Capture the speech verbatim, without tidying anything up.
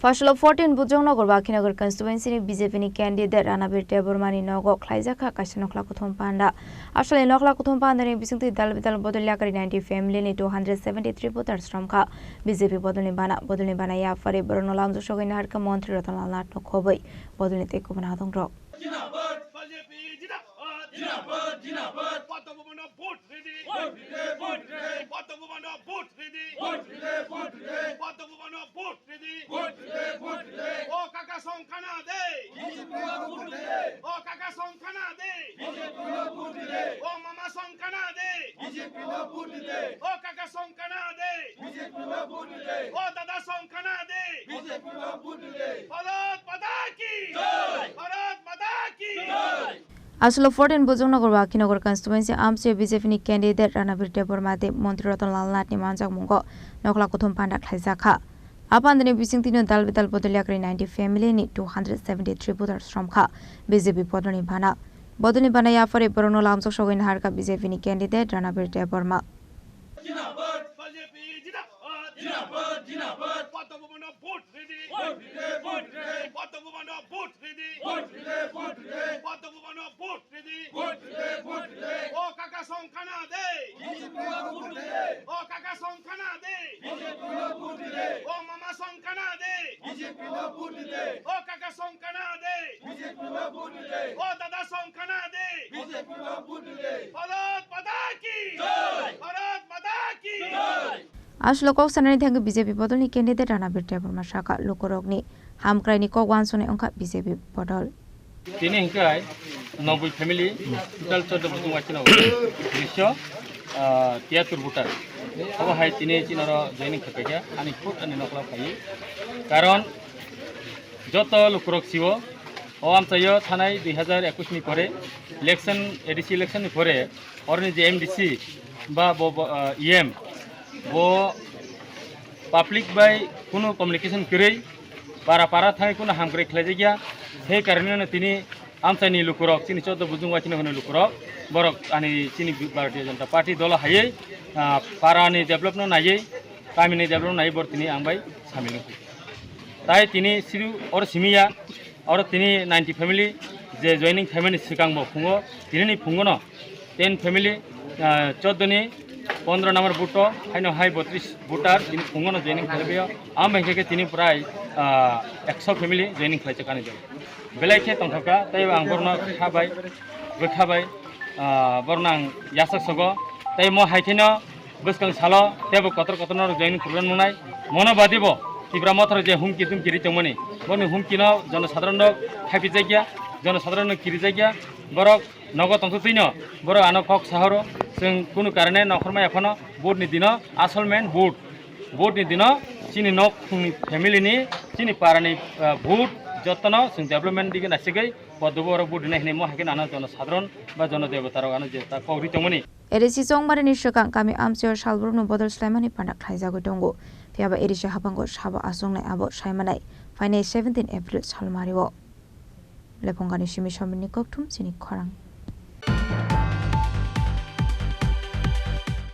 Phasalo fourteen Bujongnagar Bakhinagar constituency ni B J P ni candidate Ranabir Debbarma ni nogo khlaijakha kaisa nokhla kuthum panda. Aswlani nokhla kuthum panda ni bisingtwi dal bidal bodol yakarwi ninety family ni two hundred seventy three voters romkha. B J P bodol ni bana, bodol ni bana yaphari borokno lamjak sogwi naharkha Montri Ratan Lal Nath no khobwi bodol ni tei kubun adongrok. Jindabad, B J P jindabad. Jindabad, jindabad. Padma Bhubano vote ridi. Vote ridi, vote ridi. Padma Bhubano vote ridi. Vote ridi, vote ridi. Padma Bhubano vote ridi. Vote ridi, vote ridi. O kaka songkhana de. B J P no vote ridi. O kaka songkhana de. B J P no vote ridi. O mama songkhana de. B J P no vote ridi. O kaka songkhana de. B J P no vote ridi. O dada songkhana de. B J P no vote ridi. Bharat Mata ki. Jai. Bharat Mata ki. Jai. Aswlo fourteen Bujongnagar Bakhinagar constituency amchaio B J P ni candidate Ranabir Debbarma tei Montri Ratan Lal Nath ni manjakmungo nokhla kuthum panda khlaijakha. A pandani bisingtwino dal bidal bodol yakarwi ninety family ni two hundred seventy three voters romkha B J P bodol ni bana. Bodol ni bana yaphari borokno lamjak sogwi naharkha B J P ni candidate Ranabir Debbarma. Jindabad, B J P jindabad. Jindabad, jindabad. Padma Bhubano vote ridi. Vote ridi, vote ridi. Padma Bhubano vote ridi. Vote ridi, vote ridi. Padma Bhubano vote ridi. Vote ridi, vote ridi. O kaka songkhana de. B J P no vote ridi. O kaka songkhana de. B J P no vote ridi. O mama songkhana de. B J P no vote ridi. O kaka songkhana de. B J P no vote ridi. O dada songkhana de. B J P no vote ridi. Bharat Mata ki. Jai. Bharat Mata ki. Jai. Aswlo kok sanani thangwi B J P bodolni candidate Ranabir Debbarma sakha, lukurokni hamkraini kok uansuknai wngkha B J P bodol. Tini hwnkhe noboi family, total choddo bosong waisano drisyo, ah, tiyatur voter. Obo hai tini chini oro joining khapaikha, ani khud ani nokla phaiwi. Karon joto lukurok sio, o amchaio thanai dui hazar ekush ni pore, election, A D C election ni pore, oroni je M D C ba bo, bo, ah, E M, bo public bai kunu communication kwrwi, para para thangwi kunu hamkwrwi khlaijakya. He karoneno tini amchaini lukurok, chini choddo bujung waisano hwnwi lukurok, borok ani chini Bharatiya Janata Party dolo haiwi, ah, parani develop no naiwi, kamini develop no naiwi borok tini ang bai samil wngkha. Tai tini sidu oro simiya, oro tini ninety family je joining khaimani swkang bo phungo, tinini phungono ten family, ah, choddo ni pondro number booth o, haino hai botris voter tini phungono joining khlaibaio. Amo hinkhe tini prai, ah, ekso family joining khlaijak ani dol. Belai khe tongthokha, tei ang borno kha bai, bwkha bai, ah, borno ang yasak sogo. Tei mo hai kheno bwskang salo teibo kotor kotorno joining khulukna nangnai. Mono badi bo Tipra Motha je humki tumki ri tongmani, boni humkino jonosadharon rok khaipijakya, jonosadharon no kirijakya. Borok nogo tongtwtwino borok ano kok sahoro, chwng kunu karone nokhormaya phano vote ni dino asol main vote. Vote ni dino chini nok khungni family ni, chini para ni, ah, vote jotono chwng development digi naisingwi podobo oro vote rinai hinwi mo hai khe ano jonosadharon ba jono debota rok ano je ta kok ri tongmani. A D C chongmari ni swkang kami amchaio salbrumno bodol swlaimani panda khlaijagwi tongo. Phiyaba A D C habango sabo achuknai abo saimanai phainai seventeen April salmario. Lephongani simi somini kokthum chini khorang.